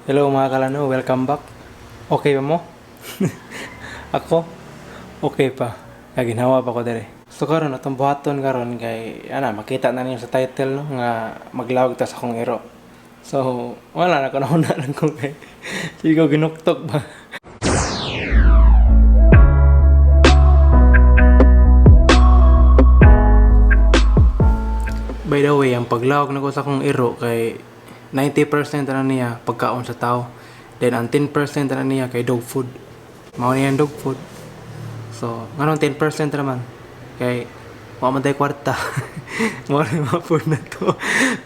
Hello mga kalano, welcome back. Okay ba mo? Ako? Okay pa. Kaya ginawa pa ko dere. So karon atong buhaton karon kay ana makita na ninyo sa title, no, nga maglawag ta sa akong iro. So wala na ko na lang ko kay sige ko ginuktok ba. By the way, ang paglawag na ko sa akong iro kay 90% na niya pagkaon sa tao. Then ang 10% na niya kay dog food. Mao niya ang dog food. So, nganong 10% naman? Kay wa man tay kwarta. Mao rin ma-afford na to.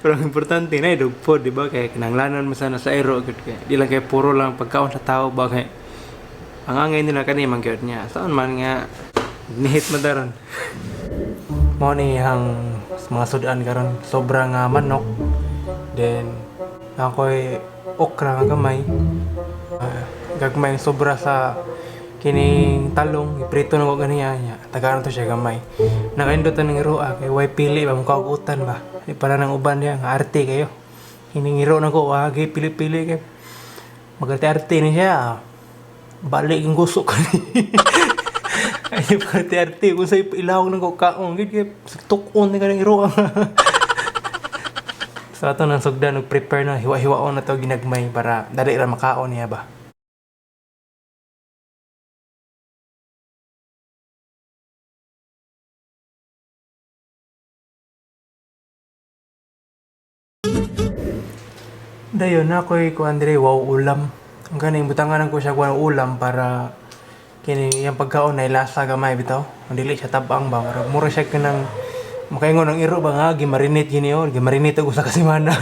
Pero ang importante na dog food, di ba? Kay kinahanglanon man sana sa iro gud kay di lang kay puro lang pagkaon sa tao ba kay ang angay nila kani man gyud niya. Saan man nga nihit man daron. Mao ni ang mga sudan karon, sobra nga manok. Then ako'y okra nga gamay. Gagmay ang sobra sa kining talong, iprito na ko ganiya niya. Tagaan to siya gamay. Nakaindot na ng iro kay way pili ba mukagutan ba. Di para nang uban niya nga arte kayo. Kining iro na ko wa pili-pili kay magarte-arte ni siya. Balik yung gusok ko ni. Ay, arte-arte kung sa ilawag ng kaon gid kay tukon ni kanang iro. Sa ato nang sugdan nag prepare na hiwa-hiwaon na to ginagmay para dali ra makaon niya ba. Dayon na ko'y kuan dire, wow ulam. Ang kaning butangan ko siya kuan ulam para kini iyang pagkaon na lasa gamay bitaw. Ang dili siya tabang ba, mura, mura siya kanang makaingon ang iro ba nga gimarinate gini oh, gimarinate og usa ka semana.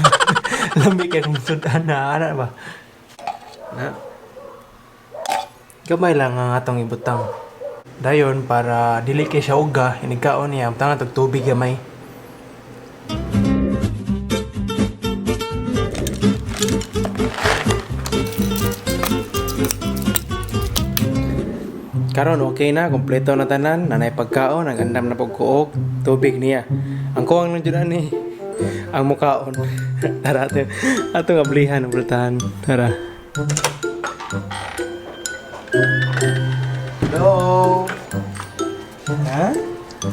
Lami kay kung sudan na ana ba. Na. Gamay lang ang atong ibutang. Dayon para dili kay siya uga, inigkaon niya, butangan tog tubig gamay. Karon okay na, kompleto na tanan, nanay pagkaon, ang andam na pagkuog, tubig niya. Ang kuwang lang jud ani ang mukaon. Tara ato, atong ablihan ang brutahan. Tara. Hello. Ha?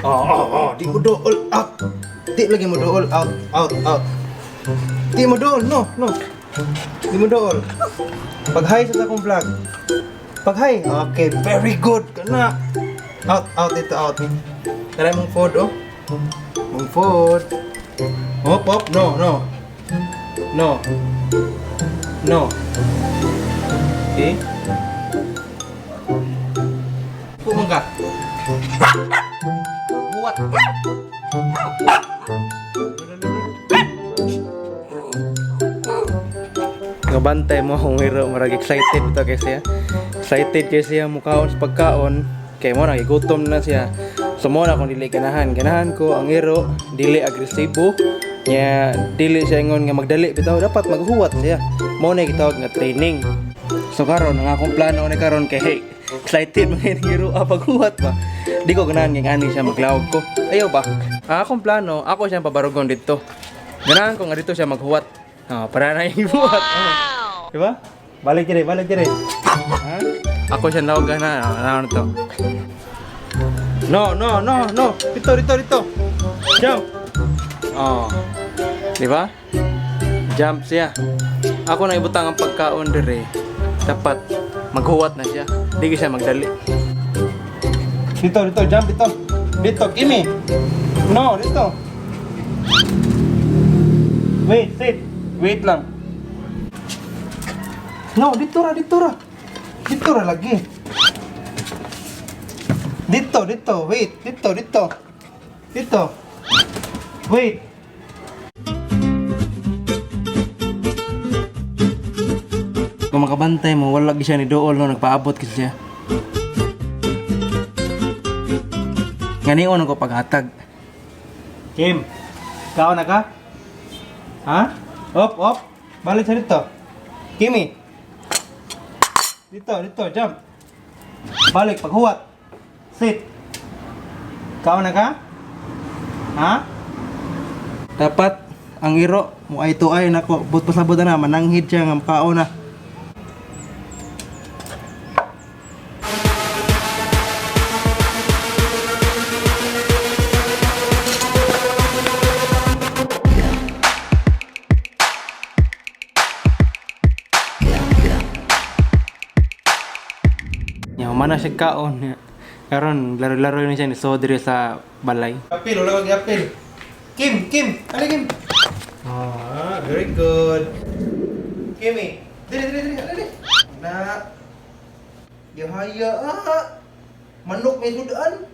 Oh, di mo dool out. Di lagi mo dool out, out, out. Di mo dool, no, no. Di mo dool. Pag-hi sa akong vlog. Pag-hi. Okay, very good. Kana. Out, out dito, out. Tara mong food, oh. Mong food. Hop, hop, no, no. No. No. Okay. Pumang ka. Buwat. Gabantay mo akong hero, marag excited ito kay siya. Excited kay siya mukaon sa pagkaon. Kay mo nagigutom na siya. So mo na akong dili ganahan. Ganahan ko ang hero, dili agresibo. Nya dili siya ingon nga magdali bitaw dapat maghuwat siya. Mo na gitawag nga training. So karon ang akong plano ni karon kay hey, excited man yung hero paghuwat ba. Di ko ganahan nga ani siya maglawag ko. Ayaw ba? Ang akong plano, ako siyang pabarugon dito. Ganahan ko nga dito siya maghuwat. Oh, para na yung buhat. Oh. Diba? Balik dire, balik dire. Ha? Ako siya nawagan na. Ano to? No, no, no, no. Dito, dito, dito. Jump. Oh. Di ba? Jump siya. Ako na ibutang ang pagkaon dire. Dapat maghuwat na siya. Di siya magdali. Dito, dito, jump dito. Dito, gimme. No, dito. Wait, sit. Wait lang. No, dito ra, dito ra. Dito ra lagi. Dito, dito, wait. Dito, dito. Dito. Wait. Kung makabantay mo, wala siya ni Dool no, nagpaabot kasi siya. Nganion ako paghatag. Kim, kao na ka? Ha? Op, op. Balik sa dito. Kimi. Dito, dito, jump. Balik, paghuwat. Sit. Kao na ka? Ha? Dapat ang iro mo ay to ay nako but pasabot na mananghid siya nga kao na. Nya mana siya kaon. Karon laro-laro ni siya ni so diri sa balay. Apil, wala kang apil. Kim, Kim, ano Kim? Ah, very good. Kimmy, dili, dili, dili, dili. Na. Yahaya ah. Manok may sudan.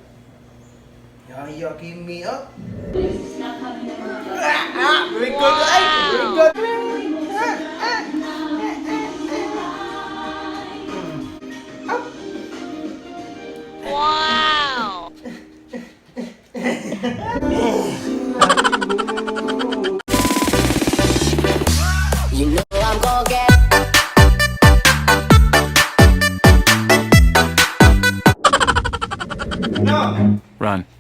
Yahaya Kimmy ah. Ah, ah, very good. Ay, very good. Ah, ah, ah, ah, ah. You know I'm gonna get No. Run.